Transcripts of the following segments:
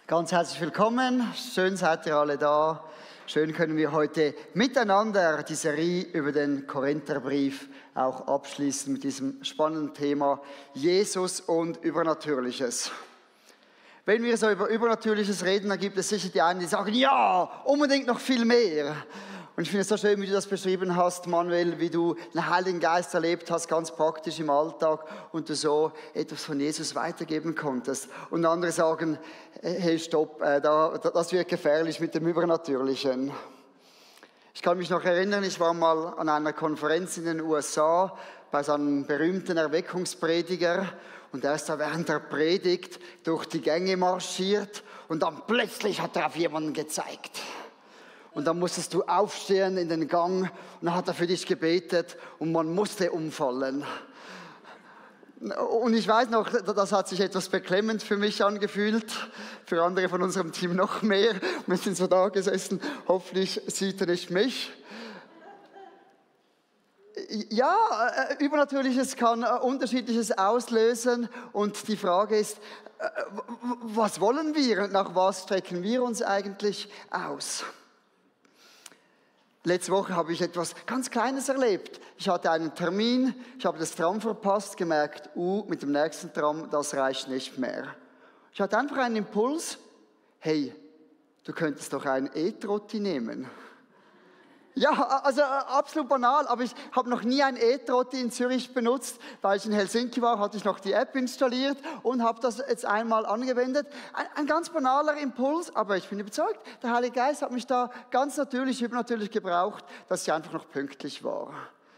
Ganz herzlich willkommen, schön seid ihr alle da. Schön können wir heute miteinander die Serie über den Korintherbrief auch abschließen mit diesem spannenden Thema Jesus und Übernatürliches. Wenn wir so über Übernatürliches reden, dann gibt es sicher die einen, die sagen, ja, unbedingt noch viel mehr. Und ich finde es so schön, wie du das beschrieben hast, Manuel, wie du den Heiligen Geist erlebt hast, ganz praktisch im Alltag und du so etwas von Jesus weitergeben konntest. Und andere sagen, hey, stopp, das wird gefährlich mit dem Übernatürlichen. Ich kann mich noch erinnern, ich war mal an einer Konferenz in den USA bei so einem berühmten Erweckungsprediger und er ist da während der Predigt durch die Gänge marschiert und dann plötzlich hat er auf jemanden gezeigt. Und dann musstest du aufstehen in den Gang und dann hat er für dich gebetet und man musste umfallen. Und ich weiß noch, das hat sich etwas beklemmend für mich angefühlt, für andere von unserem Team noch mehr. Wir sind so da gesessen, hoffentlich sieht er nicht mich. Ja, Übernatürliches kann Unterschiedliches auslösen und die Frage ist, was wollen wir, nach was strecken wir uns eigentlich aus? Letzte Woche habe ich etwas ganz Kleines erlebt. Ich hatte einen Termin, ich habe das Tram verpasst, gemerkt, mit dem nächsten Tram, das reicht nicht mehr. Ich hatte einfach einen Impuls, hey, du könntest doch einen E-Trotti nehmen. Ja, also absolut banal, aber ich habe noch nie ein E-Trotti in Zürich benutzt, weil ich in Helsinki war, hatte ich noch die App installiert und habe das jetzt einmal angewendet. Ein ganz banaler Impuls, aber ich bin überzeugt, der Heilige Geist hat mich da ganz natürlich, übernatürlich gebraucht, dass ich einfach noch pünktlich war.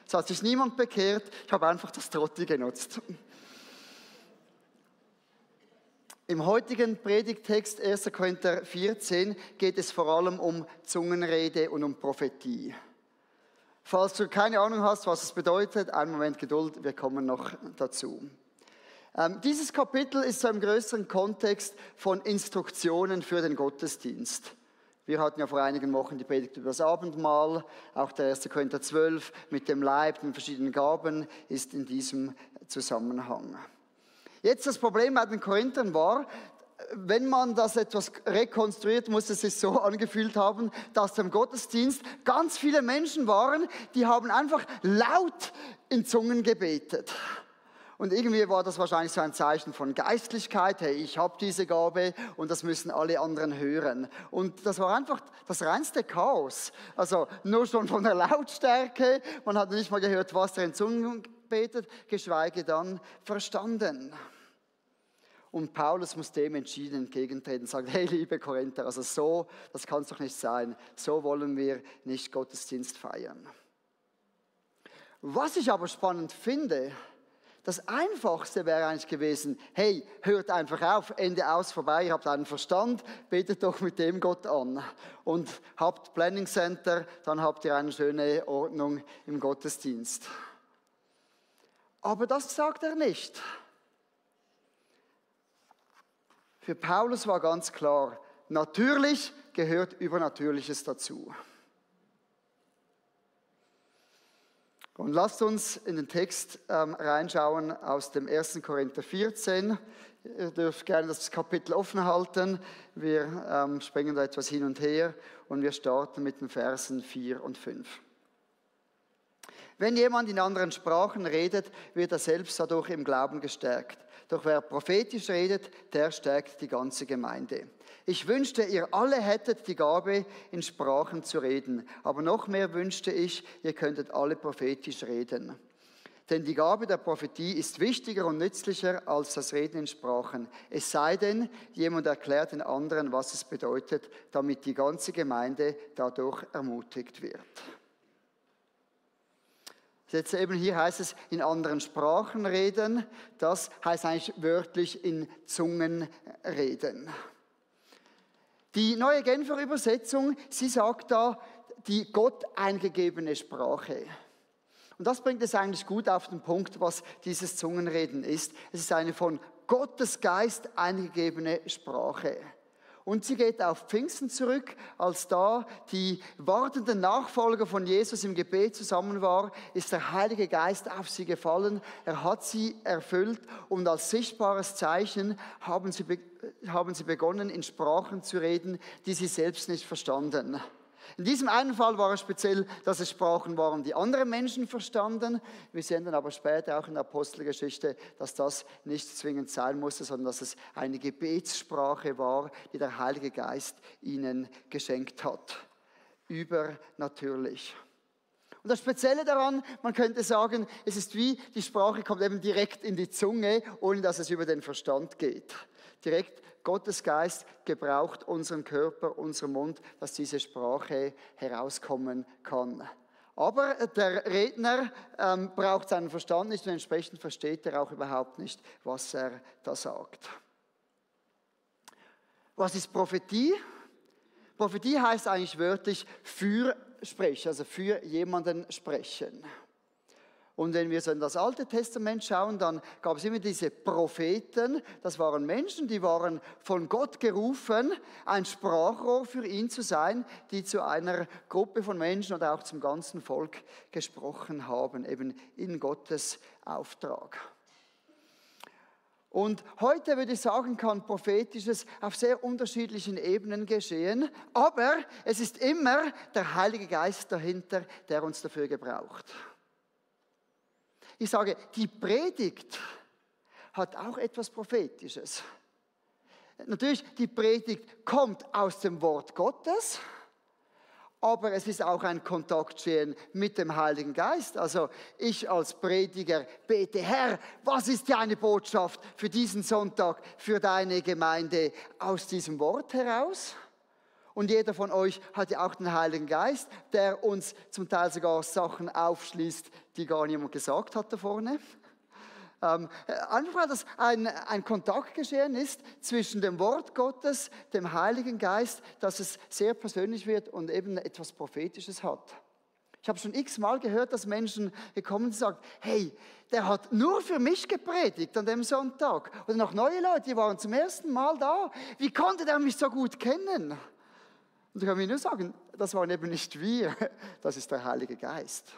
Es hat sich niemand bekehrt, ich habe einfach das Trotti genutzt. Im heutigen Predigttext 1. Korinther 14 geht es vor allem um Zungenrede und um Prophetie. Falls du keine Ahnung hast, was es bedeutet, einen Moment Geduld, wir kommen noch dazu. Dieses Kapitel ist so im größeren Kontext von Instruktionen für den Gottesdienst. Wir hatten ja vor einigen Wochen die Predigt über das Abendmahl, auch der 1. Korinther 12 mit dem Leib, den verschiedenen Gaben ist in diesem Zusammenhang. Jetzt das Problem bei den Korinthern war, wenn man das etwas rekonstruiert, muss es sich so angefühlt haben, dass im Gottesdienst ganz viele Menschen waren, die haben einfach laut in Zungen gebetet. Und irgendwie war das wahrscheinlich so ein Zeichen von Geistlichkeit, hey, ich habe diese Gabe und das müssen alle anderen hören. Und das war einfach das reinste Chaos. Also nur schon von der Lautstärke, man hat nicht mal gehört, was er in Zungen betet, geschweige dann verstanden. Und Paulus muss dem entschieden entgegentreten und sagen, hey liebe Korinther, also so, das kann es doch nicht sein, so wollen wir nicht Gottesdienst feiern. Was ich aber spannend finde, das Einfachste wäre eigentlich gewesen, hey, hört einfach auf, Ende aus, vorbei, ihr habt einen Verstand, betet doch mit dem Gott an und habt Planning Center, dann habt ihr eine schöne Ordnung im Gottesdienst. Aber das sagt er nicht. Für Paulus war ganz klar, natürlich gehört Übernatürliches dazu. Und lasst uns in den Text reinschauen aus dem 1. Korinther 14. Ihr dürft gerne das Kapitel offen halten. Wir springen da etwas hin und her und wir starten mit den Versen 4 und 5. Wenn jemand in anderen Sprachen redet, wird er selbst dadurch im Glauben gestärkt. Doch wer prophetisch redet, der stärkt die ganze Gemeinde. Ich wünschte, ihr alle hättet die Gabe, in Sprachen zu reden. Aber noch mehr wünschte ich, ihr könntet alle prophetisch reden. Denn die Gabe der Prophetie ist wichtiger und nützlicher als das Reden in Sprachen. Es sei denn, jemand erklärt den anderen, was es bedeutet, damit die ganze Gemeinde dadurch ermutigt wird. Jetzt eben hier heißt es, in anderen Sprachen reden. Das heißt eigentlich wörtlich in Zungen reden. Die neue Genfer Übersetzung, sie sagt da, die Gott eingegebene Sprache. Und das bringt es eigentlich gut auf den Punkt, was dieses Zungenreden ist. Es ist eine von Gottes Geist eingegebene Sprache. Und sie geht auf Pfingsten zurück, als da die wartenden Nachfolger von Jesus im Gebet zusammen waren, ist der Heilige Geist auf sie gefallen. Er hat sie erfüllt und als sichtbares Zeichen haben sie begonnen, in Sprachen zu reden, die sie selbst nicht verstanden. In diesem einen Fall war es speziell, dass es Sprachen waren, die andere Menschen verstanden. Wir sehen dann aber später auch in der Apostelgeschichte, dass das nicht zwingend sein musste, sondern dass es eine Gebetssprache war, die der Heilige Geist ihnen geschenkt hat. Übernatürlich. Und das Spezielle daran, man könnte sagen, es ist wie, die Sprache kommt eben direkt in die Zunge, ohne dass es über den Verstand geht. Direkt Gottes Geist gebraucht unseren Körper, unseren Mund, dass diese Sprache herauskommen kann. Aber der Redner braucht seinen Verstand nicht und entsprechend versteht er auch überhaupt nicht, was er da sagt. Was ist Prophetie? Prophetie heißt eigentlich wörtlich Fürsprechen, also für jemanden sprechen. Und wenn wir so in das Alte Testament schauen, dann gab es immer diese Propheten. Das waren Menschen, die waren von Gott gerufen, ein Sprachrohr für ihn zu sein, die zu einer Gruppe von Menschen oder auch zum ganzen Volk gesprochen haben, eben in Gottes Auftrag. Und heute würde ich sagen, kann Prophetisches auf sehr unterschiedlichen Ebenen geschehen, aber es ist immer der Heilige Geist dahinter, der uns dafür gebraucht. Ich sage, die Predigt hat auch etwas Prophetisches. Natürlich, die Predigt kommt aus dem Wort Gottes, aber es ist auch ein Kontaktstehen mit dem Heiligen Geist. Also ich als Prediger bete, Herr, was ist deine Botschaft für diesen Sonntag, für deine Gemeinde aus diesem Wort heraus? Und jeder von euch hat ja auch den Heiligen Geist, der uns zum Teil sogar Sachen aufschließt, die gar niemand gesagt hat da vorne. Einfach, dass ein Kontakt geschehen ist zwischen dem Wort Gottes, dem Heiligen Geist, dass es sehr persönlich wird und eben etwas Prophetisches hat. Ich habe schon x-mal gehört, dass Menschen gekommen sind und sagen, hey, der hat nur für mich gepredigt an dem Sonntag. Oder noch neue Leute, die waren zum ersten Mal da. Wie konnte der mich so gut kennen? Und ich kann mir nur sagen, das waren eben nicht wir, das ist der Heilige Geist.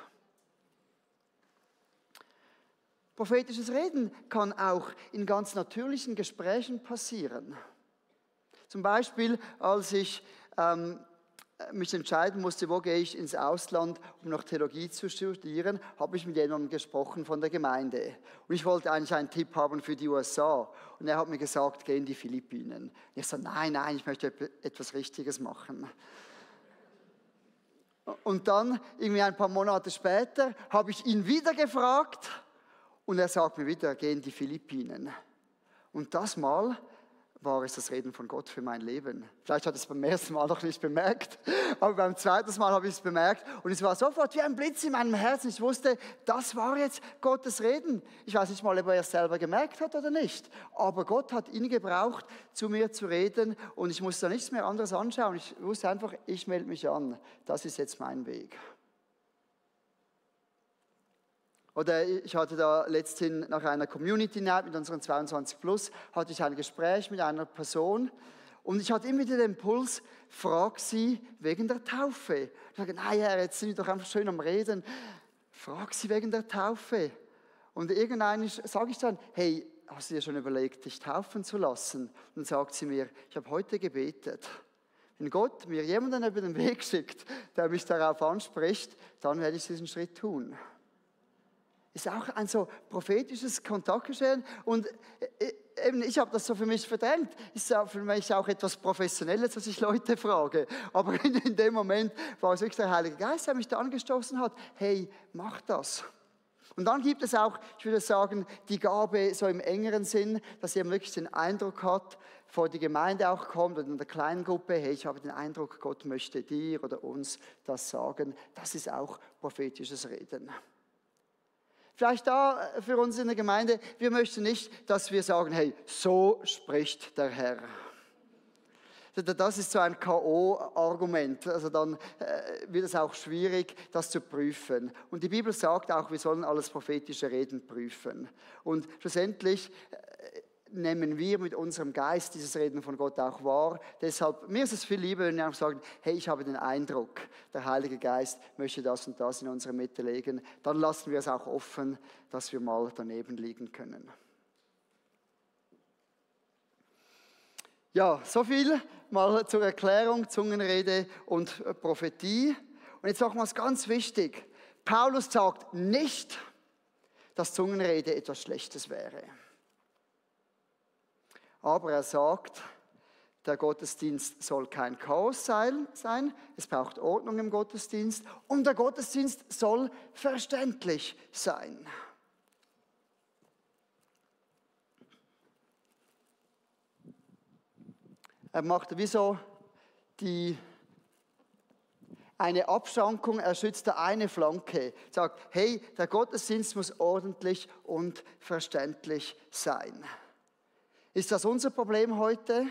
Prophetisches Reden kann auch in ganz natürlichen Gesprächen passieren. Zum Beispiel, als ich mich entscheiden musste, wo gehe ich ins Ausland, um noch Theologie zu studieren, habe ich mit jemandem gesprochen von der Gemeinde. Und ich wollte eigentlich einen Tipp haben für die USA. Und er hat mir gesagt, geh in die Philippinen. Und ich sagte, nein, ich möchte etwas Richtiges machen. Und dann, irgendwie ein paar Monate später, habe ich ihn wieder gefragt und er sagt mir wieder, geh in die Philippinen. Und das Mal war es das Reden von Gott für mein Leben. Vielleicht hat es beim ersten Mal noch nicht bemerkt, aber beim zweiten Mal habe ich es bemerkt und es war sofort wie ein Blitz in meinem Herzen. Ich wusste, das war jetzt Gottes Reden. Ich weiß nicht mal, ob er es selber gemerkt hat oder nicht, aber Gott hat ihn gebraucht, zu mir zu reden und ich musste da nichts mehr anderes anschauen. Ich wusste einfach, ich melde mich an. Das ist jetzt mein Weg. Oder ich hatte da letzthin nach einer Community Night mit unseren 22 Plus, hatte ich ein Gespräch mit einer Person und ich hatte immer wieder den Impuls, frag sie wegen der Taufe. Ich sage, naja, jetzt sind wir doch einfach schön am Reden. Frag sie wegen der Taufe. Und irgendwann sage ich dann, hey, hast du dir schon überlegt, dich taufen zu lassen? Und dann sagt sie mir, ich habe heute gebetet. Wenn Gott mir jemanden über den Weg schickt, der mich darauf anspricht, dann werde ich diesen Schritt tun. Ist auch ein so prophetisches Kontaktgeschehen und eben ich habe das so für mich verdrängt. Ist ja für mich auch etwas Professionelles, dass ich Leute frage. Aber in dem Moment war es wirklich der Heilige Geist, der mich da angestoßen hat. Hey, mach das. Und dann gibt es auch, ich würde sagen, die Gabe so im engeren Sinn, dass jemand wirklich den Eindruck hat, vor die Gemeinde auch kommt oder in der kleinen Gruppe, hey, ich habe den Eindruck, Gott möchte dir oder uns das sagen. Das ist auch prophetisches Reden. Vielleicht da für uns in der Gemeinde, wir möchten nicht, dass wir sagen, hey, so spricht der Herr. Das ist so ein K.O.-Argument. Also dann wird es auch schwierig, das zu prüfen. Und die Bibel sagt auch, wir sollen alles prophetische Reden prüfen. Und schlussendlich, nehmen wir mit unserem Geist dieses Reden von Gott auch wahr. Deshalb, mir ist es viel lieber, wenn wir einfach sagen, hey, ich habe den Eindruck, der Heilige Geist möchte das und das in unsere Mitte legen. Dann lassen wir es auch offen, dass wir mal daneben liegen können. Ja, so viel mal zur Erklärung, Zungenrede und Prophetie. Und jetzt nochmals ganz wichtig, Paulus sagt nicht, dass Zungenrede etwas Schlechtes wäre. Aber er sagt, der Gottesdienst soll kein Chaos sein, es braucht Ordnung im Gottesdienst und der Gottesdienst soll verständlich sein. Er macht wieso eine Abschrankung, er schützt da eine Flanke, sagt, hey, der Gottesdienst muss ordentlich und verständlich sein. Ist das unser Problem heute?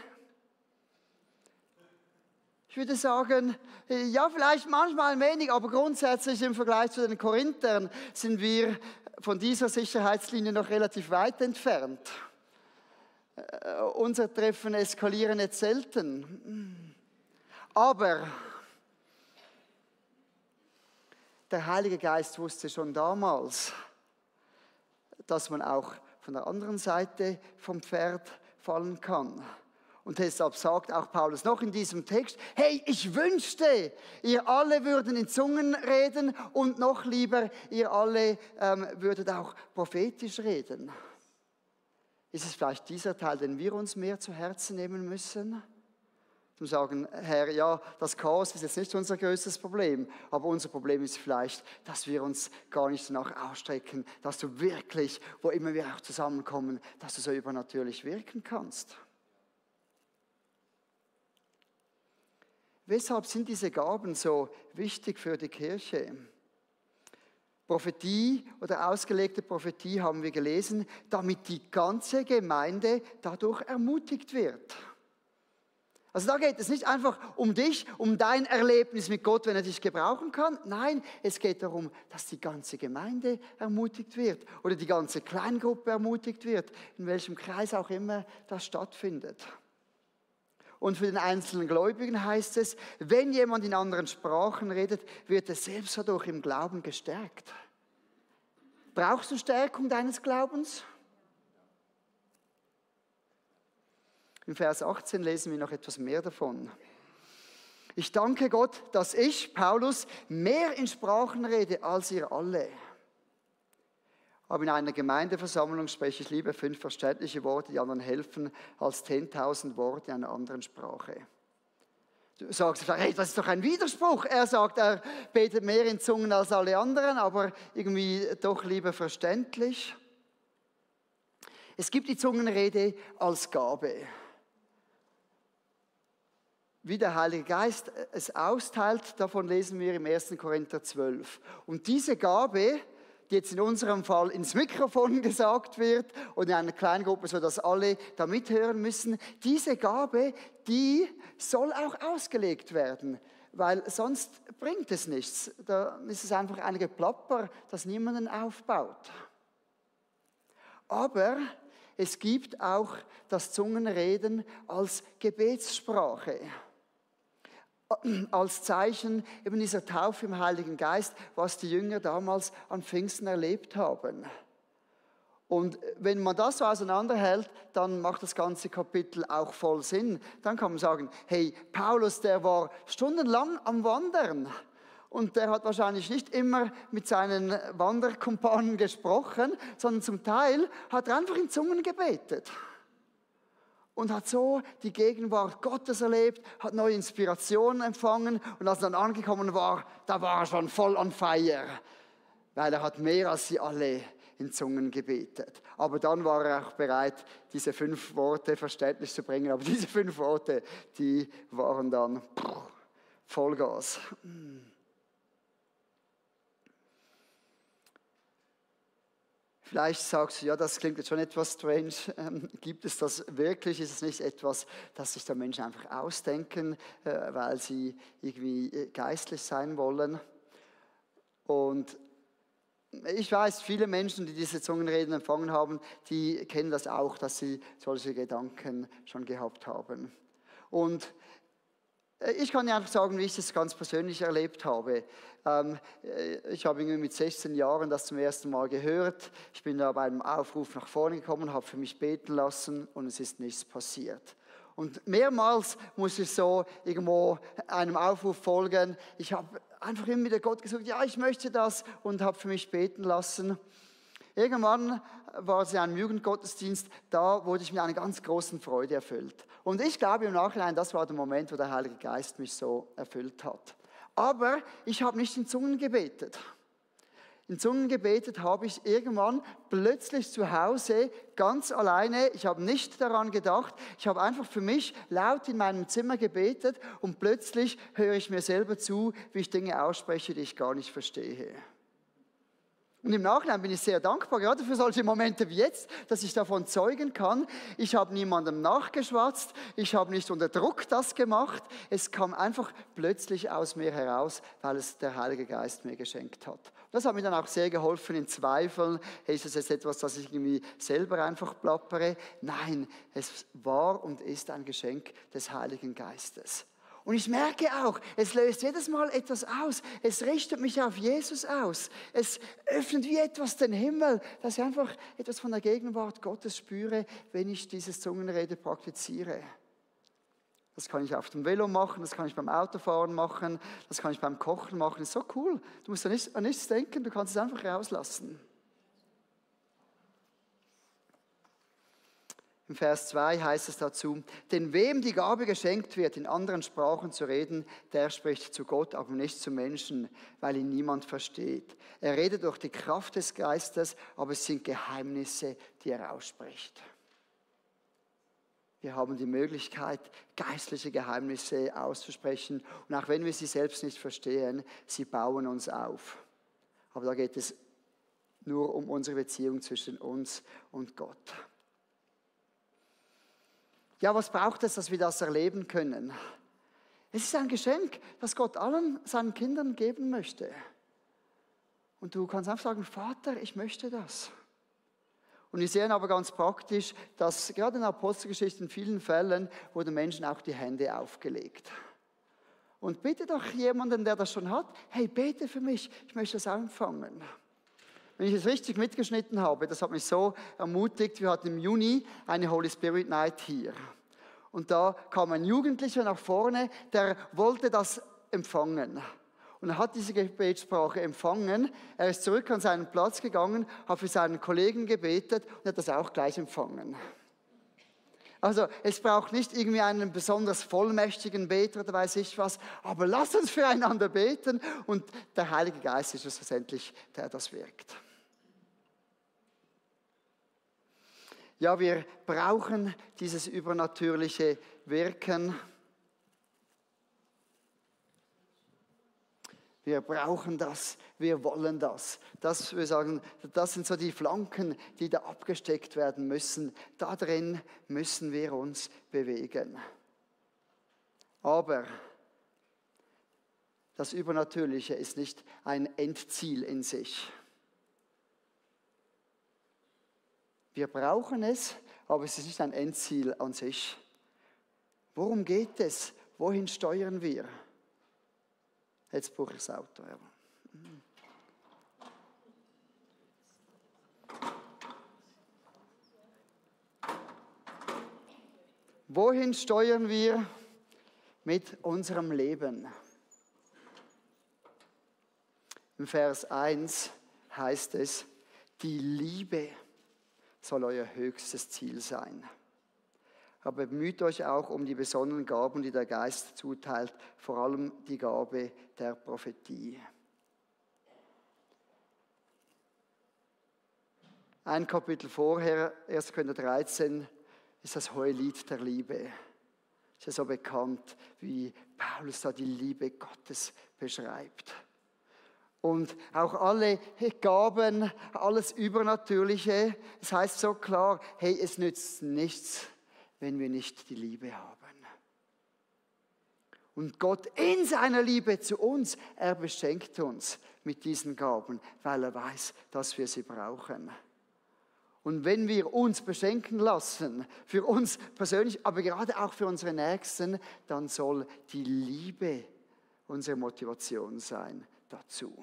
Ich würde sagen, ja, vielleicht manchmal wenig, aber grundsätzlich im Vergleich zu den Korinthern sind wir von dieser Sicherheitslinie noch relativ weit entfernt. Unser Treffen eskalieren jetzt selten. Aber der Heilige Geist wusste schon damals, dass man auch von der anderen Seite vom Pferd fallen kann. Und deshalb sagt auch Paulus noch in diesem Text, hey, ich wünschte, ihr alle würden in Zungen reden und noch lieber, ihr alle würdet auch prophetisch reden. Ist es vielleicht dieser Teil, den wir uns mehr zu Herzen nehmen müssen? Zum sagen, Herr, ja, das Chaos ist jetzt nicht unser größtes Problem, aber unser Problem ist vielleicht, dass wir uns gar nicht danach ausstrecken, dass du wirklich, wo immer wir auch zusammenkommen, dass du so übernatürlich wirken kannst. Weshalb sind diese Gaben so wichtig für die Kirche? Prophetie oder ausgelegte Prophetie haben wir gelesen, damit die ganze Gemeinde dadurch ermutigt wird. Also da geht es nicht einfach um dich, um dein Erlebnis mit Gott, wenn er dich gebrauchen kann. Nein, es geht darum, dass die ganze Gemeinde ermutigt wird oder die ganze Kleingruppe ermutigt wird, in welchem Kreis auch immer das stattfindet. Und für den einzelnen Gläubigen heißt es, wenn jemand in anderen Sprachen redet, wird er selbst dadurch im Glauben gestärkt. Brauchst du Stärkung deines Glaubens? Im Vers 18 lesen wir noch etwas mehr davon. Ich danke Gott, dass ich, Paulus, mehr in Sprachen rede als ihr alle. Aber in einer Gemeindeversammlung spreche ich lieber 5 verständliche Worte, die anderen helfen, als 10.000 Worte in einer anderen Sprache. Du sagst, hey, das ist doch ein Widerspruch. Er sagt, er betet mehr in Zungen als alle anderen, aber irgendwie doch lieber verständlich. Es gibt die Zungenrede als Gabe. Wie der Heilige Geist es austeilt, davon lesen wir im 1. Korinther 12. Und diese Gabe, die jetzt in unserem Fall ins Mikrofon gesagt wird und in einer kleinen Gruppe, sodass alle da mithören müssen, diese Gabe, die soll auch ausgelegt werden, weil sonst bringt es nichts. Da ist es einfach ein Geplapper, das niemanden aufbaut. Aber es gibt auch das Zungenreden als Gebetssprache. Als Zeichen eben dieser Taufe im Heiligen Geist, was die Jünger damals an Pfingsten erlebt haben. Und wenn man das so auseinanderhält, dann macht das ganze Kapitel auch voll Sinn. Dann kann man sagen, hey, Paulus, der war stundenlang am Wandern und der hat wahrscheinlich nicht immer mit seinen Wanderkumpanen gesprochen, sondern zum Teil hat er einfach in Zungen gebetet. Und hat so die Gegenwart Gottes erlebt, hat neue Inspirationen empfangen und als er dann angekommen war, da war er schon voll on fire, weil er hat mehr als sie alle in Zungen gebetet. Aber dann war er auch bereit, diese 5 Worte verständlich zu bringen. Aber diese 5 Worte, die waren dann Vollgas. Vielleicht sagst du, ja, das klingt jetzt schon etwas strange. Gibt es das wirklich? Ist es nicht etwas, das sich da Menschen einfach ausdenken, weil sie irgendwie geistlich sein wollen? Und ich weiß, viele Menschen, die diese Zungenreden empfangen haben, die kennen das auch, dass sie solche Gedanken schon gehabt haben. Und ich kann dir einfach sagen, wie ich das ganz persönlich erlebt habe. Ich habe irgendwie mit 16 Jahren das zum ersten Mal gehört. Ich bin da bei einem Aufruf nach vorne gekommen, habe für mich beten lassen und es ist nichts passiert. Und mehrmals muss ich so irgendwo einem Aufruf folgen. Ich habe einfach immer wieder Gott gesagt, ja, ich möchte das und habe für mich beten lassen. Irgendwann war es in einem Jugendgottesdienst, da wurde ich mit einer ganz großen Freude erfüllt. Und ich glaube im Nachhinein, das war der Moment, wo der Heilige Geist mich so erfüllt hat. Aber ich habe nicht in Zungen gebetet. In Zungen gebetet habe ich irgendwann plötzlich zu Hause ganz alleine. Ich habe nicht daran gedacht. Ich habe einfach für mich laut in meinem Zimmer gebetet und plötzlich höre ich mir selber zu, wie ich Dinge ausspreche, die ich gar nicht verstehe. Und im Nachhinein bin ich sehr dankbar, gerade für solche Momente wie jetzt, dass ich davon zeugen kann. Ich habe niemandem nachgeschwatzt, ich habe nicht unter Druck das gemacht. Es kam einfach plötzlich aus mir heraus, weil es der Heilige Geist mir geschenkt hat. Das hat mir dann auch sehr geholfen in Zweifeln. Hey, ist das jetzt etwas, das ich irgendwie selber einfach plappere? Nein, es war und ist ein Geschenk des Heiligen Geistes. Und ich merke auch, es löst jedes Mal etwas aus. Es richtet mich auf Jesus aus. Es öffnet wie etwas den Himmel, dass ich einfach etwas von der Gegenwart Gottes spüre, wenn ich dieses Zungenrede praktiziere. Das kann ich auf dem Velo machen, das kann ich beim Autofahren machen, das kann ich beim Kochen machen. Das ist so cool. Du musst an nichts denken, du kannst es einfach rauslassen. Im Vers 2 heißt es dazu, denn wem die Gabe geschenkt wird, in anderen Sprachen zu reden, der spricht zu Gott, aber nicht zu Menschen, weil ihn niemand versteht. Er redet durch die Kraft des Geistes, aber es sind Geheimnisse, die er ausspricht. Wir haben die Möglichkeit, geistliche Geheimnisse auszusprechen. Und auch wenn wir sie selbst nicht verstehen, sie bauen uns auf. Aber da geht es nur um unsere Beziehung zwischen uns und Gott. Ja, was braucht es, dass wir das erleben können? Es ist ein Geschenk, das Gott allen seinen Kindern geben möchte. Und du kannst einfach sagen, Vater, ich möchte das. Und wir sehen aber ganz praktisch, dass gerade in der Apostelgeschichte in vielen Fällen wurden Menschen auch die Hände aufgelegt. Und bitte doch jemanden, der das schon hat, hey, bete für mich, ich möchte das empfangen. Wenn ich es richtig mitgeschnitten habe, das hat mich so ermutigt, wir hatten im Juni eine Holy Spirit Night hier. Und da kam ein Jugendlicher nach vorne, der wollte das empfangen. Und er hat diese Gebetssprache empfangen. Er ist zurück an seinen Platz gegangen, hat für seinen Kollegen gebetet und hat das auch gleich empfangen. Also es braucht nicht irgendwie einen besonders vollmächtigen Beter oder weiß ich was, aber lasst uns füreinander beten und der Heilige Geist ist es schlussendlich, der das wirkt. Ja, wir brauchen dieses übernatürliche Wirken. Wir brauchen das, wir wollen das. Das, wir sagen, das sind so die Flanken, die da abgesteckt werden müssen. Da drin müssen wir uns bewegen. Aber das Übernatürliche ist nicht ein Endziel in sich. Wir brauchen es, aber es ist nicht ein Endziel an sich. Worum geht es? Wohin steuern wir? Jetzt brauche ich das Auto. Ja. Wohin steuern wir mit unserem Leben? Im Vers 1 heißt es, die Liebe soll euer höchstes Ziel sein. Aber bemüht euch auch um die besonderen Gaben, die der Geist zuteilt, vor allem die Gabe der Prophetie. Ein Kapitel vorher, 1. Korinther 13, ist das Hohelied der Liebe. Es ist ja so bekannt, wie Paulus da die Liebe Gottes beschreibt. Und auch alle Gaben, alles Übernatürliche, es heißt so klar, hey, es nützt nichts, wenn wir nicht die Liebe haben. Und Gott in seiner Liebe zu uns, er beschenkt uns mit diesen Gaben, weil er weiß, dass wir sie brauchen. Und wenn wir uns beschenken lassen, für uns persönlich, aber gerade auch für unsere Nächsten, dann soll die Liebe unsere Motivation sein dazu.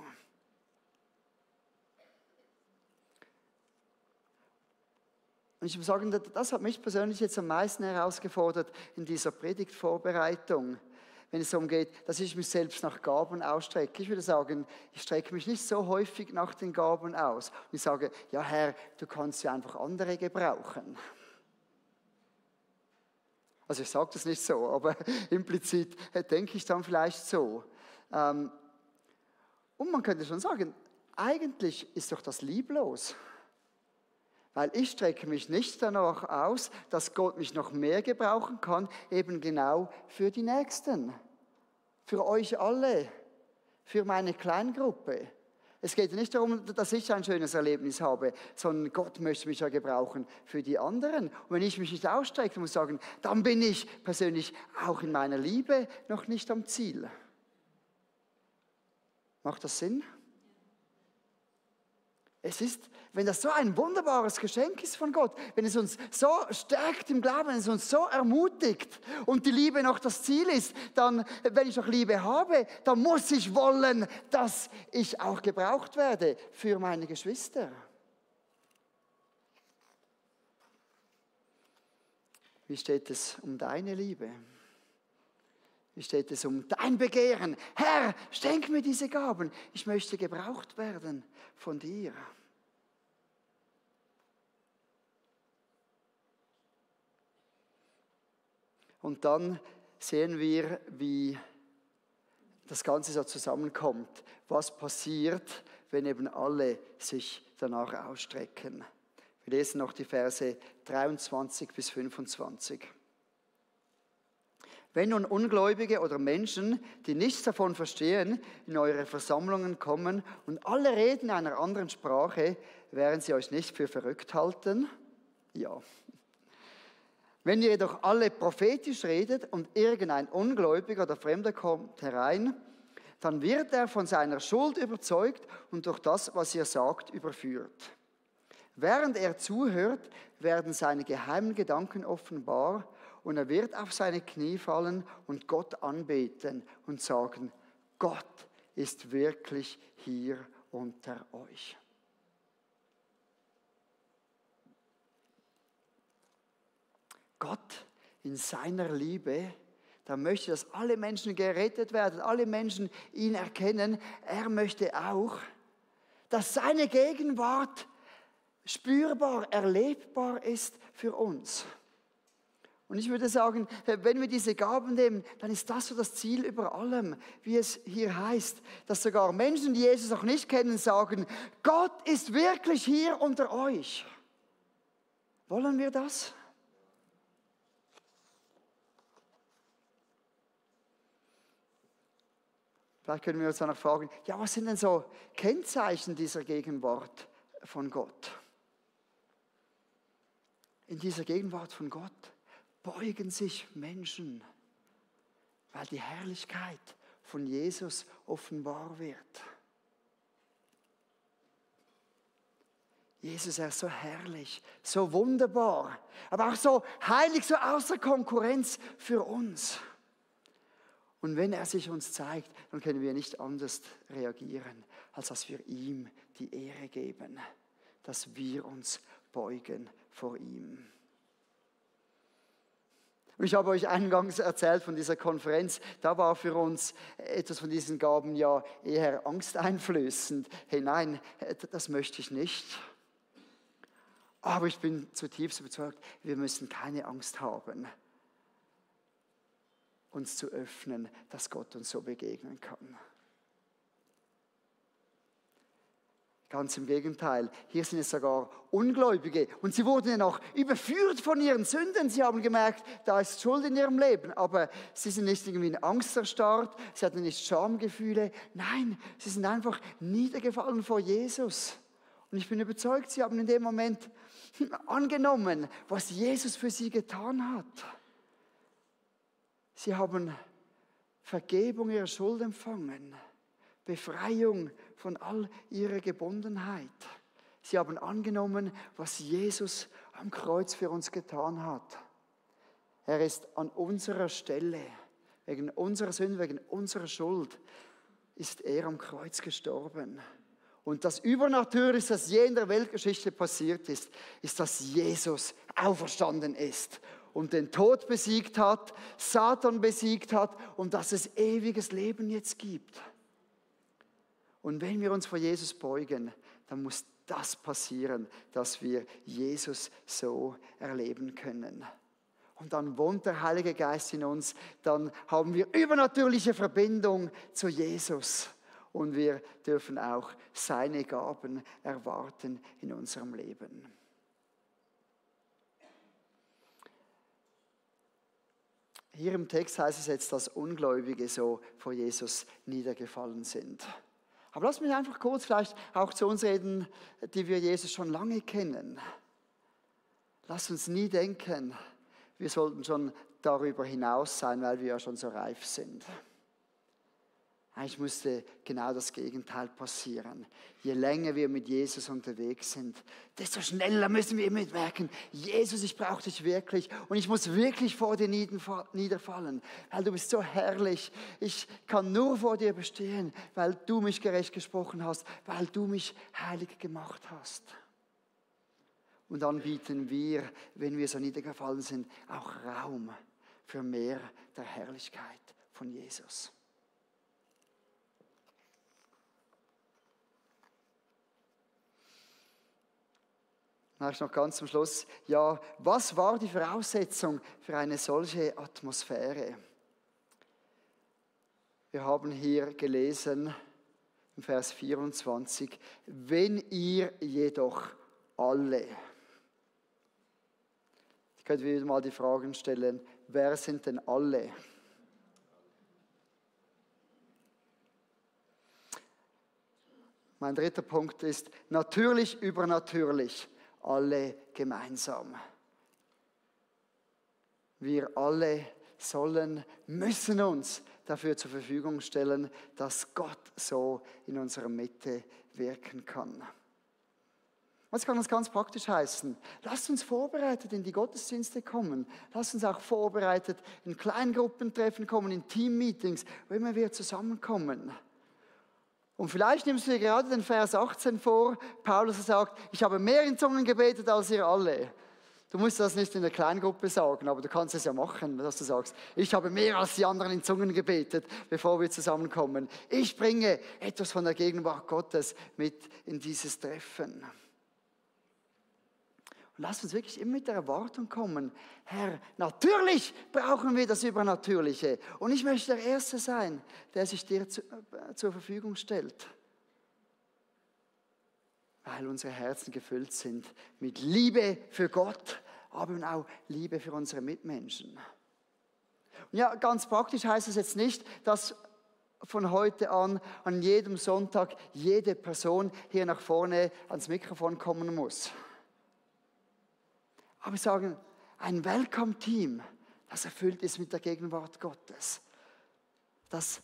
Und ich muss sagen, das hat mich persönlich jetzt am meisten herausgefordert in dieser Predigtvorbereitung, wenn es darum geht, dass ich mich selbst nach Gaben ausstrecke. Ich würde sagen, ich strecke mich nicht so häufig nach den Gaben aus. Und ich sage, ja Herr, du kannst ja einfach andere gebrauchen. Also ich sage das nicht so, aber implizit denke ich dann vielleicht so. Und man könnte schon sagen, eigentlich ist doch das lieblos. Weil ich strecke mich nicht danach aus, dass Gott mich noch mehr gebrauchen kann, eben genau für die Nächsten, für euch alle, für meine Kleingruppe. Es geht nicht darum, dass ich ein schönes Erlebnis habe, sondern Gott möchte mich ja gebrauchen für die anderen. Und wenn ich mich nicht ausstrecke, muss ich sagen, dann bin ich persönlich auch in meiner Liebe noch nicht am Ziel. Macht das Sinn? Es ist, wenn das so ein wunderbares Geschenk ist von Gott, wenn es uns so stärkt im Glauben, wenn es uns so ermutigt und die Liebe noch das Ziel ist, dann, wenn ich noch Liebe habe, dann muss ich wollen, dass ich auch gebraucht werde für meine Geschwister. Wie steht es um deine Liebe? Wie steht es um dein Begehren? Herr, schenk mir diese Gaben. Ich möchte gebraucht werden von dir. Und dann sehen wir, wie das Ganze so zusammenkommt. Was passiert, wenn eben alle sich danach ausstrecken? Wir lesen noch die Verse 23 bis 25. Wenn nun Ungläubige oder Menschen, die nichts davon verstehen, in eure Versammlungen kommen und alle reden einer anderen Sprache, werden sie euch nicht für verrückt halten? Ja. Wenn ihr jedoch alle prophetisch redet und irgendein Ungläubiger oder Fremder kommt herein, dann wird er von seiner Schuld überzeugt und durch das, was ihr sagt, überführt. Während er zuhört, werden seine geheimen Gedanken offenbar und er wird auf seine Knie fallen und Gott anbeten und sagen, Gott ist wirklich hier unter euch. Gott in seiner Liebe, da möchte, dass alle Menschen gerettet werden, alle Menschen ihn erkennen. Er möchte auch, dass seine Gegenwart spürbar, erlebbar ist für uns. Und ich würde sagen, wenn wir diese Gaben nehmen, dann ist das so das Ziel über allem, wie es hier heißt, dass sogar Menschen, die Jesus auch nicht kennen, sagen, Gott ist wirklich hier unter euch. Wollen wir das? Vielleicht können wir uns danach fragen, ja, was sind denn so Kennzeichen dieser Gegenwart von Gott? In dieser Gegenwart von Gott beugen sich Menschen, weil die Herrlichkeit von Jesus offenbar wird. Jesus, er ist so herrlich, so wunderbar, aber auch so heilig, so außer Konkurrenz für uns. Und wenn er sich uns zeigt, dann können wir nicht anders reagieren, als dass wir ihm die Ehre geben, dass wir uns beugen vor ihm. Und ich habe euch eingangs erzählt von dieser Konferenz, da war für uns etwas von diesen Gaben ja eher angsteinflößend. Hey, nein, das möchte ich nicht. Aber ich bin zutiefst überzeugt, wir müssen keine Angst haben, uns zu öffnen, dass Gott uns so begegnen kann. Ganz im Gegenteil, hier sind es sogar Ungläubige und sie wurden ja noch überführt von ihren Sünden. Sie haben gemerkt, da ist Schuld in ihrem Leben, aber sie sind nicht irgendwie in Angst erstarrt, sie hatten nicht Schamgefühle. Nein, sie sind einfach niedergefallen vor Jesus. Und ich bin überzeugt, sie haben in dem Moment angenommen, was Jesus für sie getan hat. Sie haben Vergebung ihrer Schuld empfangen, Befreiung von all ihrer Gebundenheit. Sie haben angenommen, was Jesus am Kreuz für uns getan hat. Er ist an unserer Stelle, wegen unserer Sünde, wegen unserer Schuld, ist er am Kreuz gestorben. Und das Übernatürlichste, das je in der Weltgeschichte passiert ist, ist, dass Jesus auferstanden ist und den Tod besiegt hat, Satan besiegt hat und dass es ewiges Leben jetzt gibt. Und wenn wir uns vor Jesus beugen, dann muss das passieren, dass wir Jesus so erleben können. Und dann wohnt der Heilige Geist in uns, dann haben wir übernatürliche Verbindung zu Jesus. Und wir dürfen auch seine Gaben erwarten in unserem Leben. Hier im Text heißt es jetzt, dass Ungläubige so vor Jesus niedergefallen sind. Aber lass mich einfach kurz vielleicht auch zu uns reden, die wir Jesus schon lange kennen. Lass uns nie denken, wir sollten schon darüber hinaus sein, weil wir ja schon so reif sind. Eigentlich musste genau das Gegenteil passieren. Je länger wir mit Jesus unterwegs sind, desto schneller müssen wir mitmerken, Jesus, ich brauche dich wirklich und ich muss wirklich vor dir niederfallen, weil du bist so herrlich. Ich kann nur vor dir bestehen, weil du mich gerecht gesprochen hast, weil du mich heilig gemacht hast. Und dann bieten wir, wenn wir so niedergefallen sind, auch Raum für mehr der Herrlichkeit von Jesus. Noch ganz zum Schluss. Ja, was war die Voraussetzung für eine solche Atmosphäre? Wir haben hier gelesen im Vers 24, wenn ihr jedoch alle. Ich könnte wieder mal die Fragen stellen, wer sind denn alle? Mein dritter Punkt ist natürlich übernatürlich. Alle gemeinsam. Wir alle müssen uns dafür zur Verfügung stellen, dass Gott so in unserer Mitte wirken kann. Was kann das ganz praktisch heißen? Lasst uns vorbereitet in die Gottesdienste kommen. Lasst uns auch vorbereitet in Kleingruppentreffen kommen, in Teammeetings, wo immer wir zusammenkommen. Und vielleicht nimmst du dir gerade den Vers 18 vor, Paulus sagt, ich habe mehr in Zungen gebetet als ihr alle. Du musst das nicht in der Kleingruppe sagen, aber du kannst es ja machen, dass du sagst, ich habe mehr als die anderen in Zungen gebetet, bevor wir zusammenkommen. Ich bringe etwas von der Gegenwart Gottes mit in dieses Treffen. Und lass uns wirklich immer mit der Erwartung kommen, Herr, natürlich brauchen wir das Übernatürliche. Und ich möchte der Erste sein, der sich dir zur Verfügung stellt. Weil unsere Herzen gefüllt sind mit Liebe für Gott, aber auch Liebe für unsere Mitmenschen. Und ja, ganz praktisch heißt es jetzt nicht, dass von heute an jedem Sonntag jede Person hier nach vorne ans Mikrofon kommen muss. Aber wir sagen, ein Welcome-Team, das erfüllt ist mit der Gegenwart Gottes, das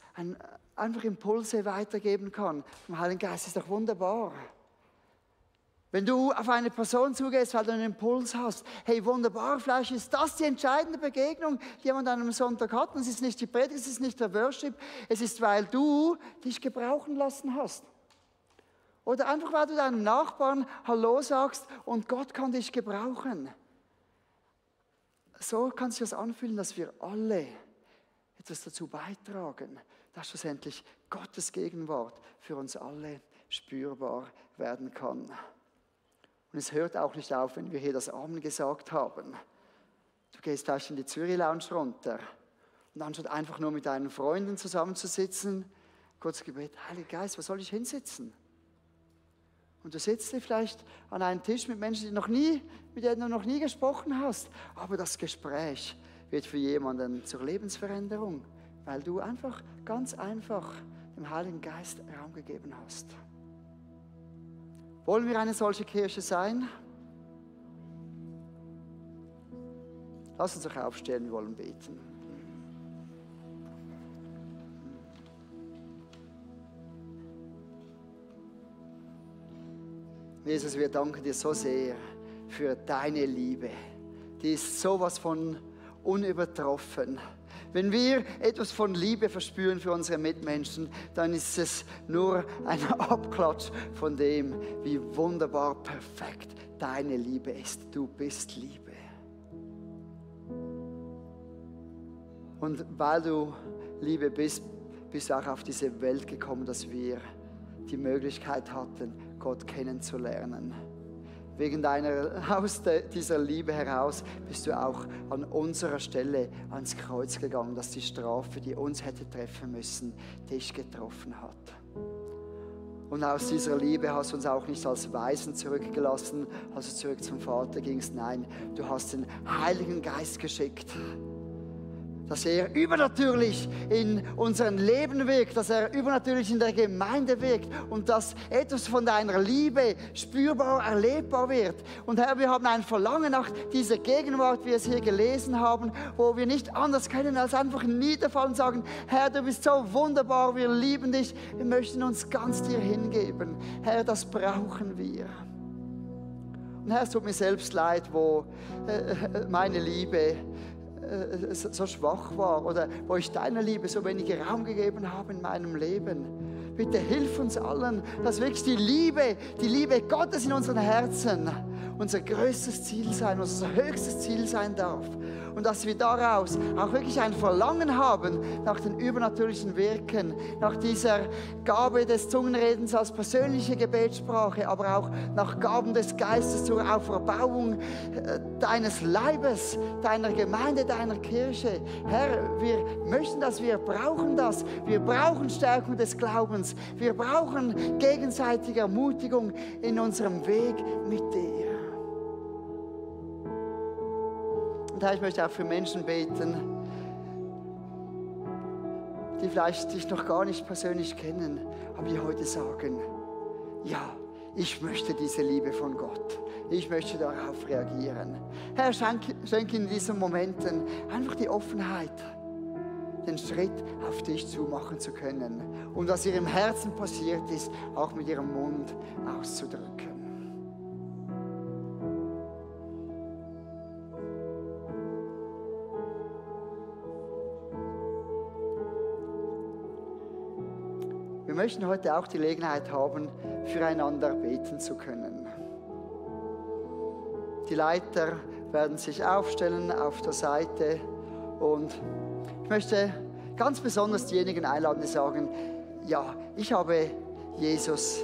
einfach Impulse weitergeben kann vom Heiligen Geist, ist doch wunderbar. Wenn du auf eine Person zugehst, weil du einen Impuls hast, hey, wunderbar, vielleicht ist das die entscheidende Begegnung, die man an einem Sonntag hat. Und es ist nicht die Predigt, es ist nicht der Worship, es ist, weil du dich gebrauchen lassen hast. Oder einfach, weil du deinem Nachbarn Hallo sagst und Gott kann dich gebrauchen. So kann sich das anfühlen, dass wir alle etwas dazu beitragen, dass schlussendlich Gottes Gegenwart für uns alle spürbar werden kann. Und es hört auch nicht auf, wenn wir hier das Amen gesagt haben. Du gehst gleich in die Zürich Lounge runter und anstatt einfach nur mit deinen Freunden zusammenzusitzen, kurz Gebet, Heiliger Geist, wo soll ich hinsitzen? Und du sitzt vielleicht an einem Tisch mit Menschen, mit denen du noch nie gesprochen hast. Aber das Gespräch wird für jemanden zur Lebensveränderung, weil du einfach ganz einfach dem Heiligen Geist Raum gegeben hast. Wollen wir eine solche Kirche sein? Lass uns doch aufstehen, wir wollen beten. Jesus, wir danken dir so sehr für deine Liebe. Die ist sowas von unübertroffen. Wenn wir etwas von Liebe verspüren für unsere Mitmenschen, dann ist es nur ein Abklatsch von dem, wie wunderbar perfekt deine Liebe ist. Du bist Liebe. Und weil du Liebe bist, bist du auch auf diese Welt gekommen, dass wir die Möglichkeit hatten, Gott kennenzulernen. Aus dieser Liebe heraus bist du auch an unserer Stelle ans Kreuz gegangen, dass die Strafe, die uns hätte treffen müssen, dich getroffen hat. Und aus dieser Liebe hast du uns auch nicht als Waisen zurückgelassen, als du zurück zum Vater gingst. Nein, du hast den Heiligen Geist geschickt, dass er übernatürlich in unserem Leben wirkt, dass er übernatürlich in der Gemeinde wirkt und dass etwas von deiner Liebe spürbar, erlebbar wird. Und Herr, wir haben ein Verlangen nach dieser Gegenwart, wie wir es hier gelesen haben, wo wir nicht anders können, als einfach niederfallen und sagen, Herr, du bist so wunderbar, wir lieben dich, wir möchten uns ganz dir hingeben. Herr, das brauchen wir. Und Herr, es tut mir selbst leid, wo meine Liebe so schwach war oder wo ich deiner Liebe so wenig Raum gegeben habe in meinem Leben. Bitte hilf uns allen, dass wirklich die Liebe Gottes in unseren Herzen unser größtes Ziel sein, unser höchstes Ziel sein darf. Und dass wir daraus auch wirklich ein Verlangen haben nach den übernatürlichen Wirken, nach dieser Gabe des Zungenredens als persönliche Gebetssprache, aber auch nach Gaben des Geistes zur Auferbauung deines Leibes, deiner Gemeinde, deiner Kirche. Herr, wir möchten das, wir brauchen das. Wir brauchen Stärkung des Glaubens. Wir brauchen gegenseitige Ermutigung in unserem Weg mit dir. Und Herr, ich möchte auch für Menschen beten, die vielleicht dich noch gar nicht persönlich kennen, aber die heute sagen, ja, ich möchte diese Liebe von Gott. Ich möchte darauf reagieren. Herr, schenke in diesen Momenten einfach die Offenheit, den Schritt auf dich zu machen zu können und was ihrem Herzen passiert ist, auch mit ihrem Mund auszudrücken. Wir möchten heute auch die Gelegenheit haben, füreinander beten zu können. Die Leiter werden sich aufstellen auf der Seite und ich möchte ganz besonders diejenigen einladen, die sagen, ja, ich habe Jesus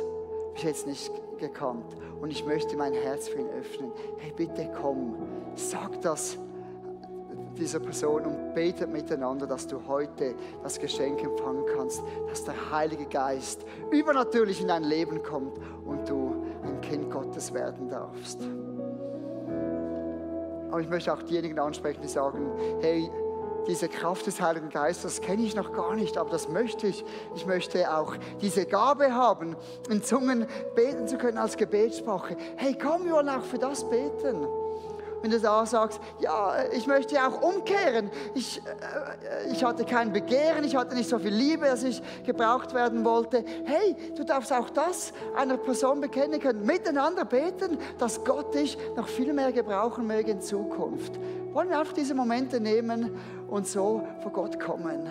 bis jetzt nicht gekannt und ich möchte mein Herz für ihn öffnen. Hey, bitte komm, sag das dieser Person und betet miteinander, dass du heute das Geschenk empfangen kannst, dass der Heilige Geist übernatürlich in dein Leben kommt und du ein Kind Gottes werden darfst. Aber ich möchte auch diejenigen ansprechen, die sagen, hey, diese Kraft des Heiligen Geistes kenne ich noch gar nicht, aber das möchte ich. Ich möchte auch diese Gabe haben, in Zungen beten zu können als Gebetssprache. Hey, komm, wir wollen auch für das beten. Wenn du da sagst, ja, ich möchte auch umkehren. Ich hatte kein Begehren, ich hatte nicht so viel Liebe, dass ich gebraucht werden wollte. Hey, du darfst auch das einer Person bekennen können. Miteinander beten, dass Gott dich noch viel mehr gebrauchen möge in Zukunft. Wollen wir einfach diese Momente nehmen und so vor Gott kommen.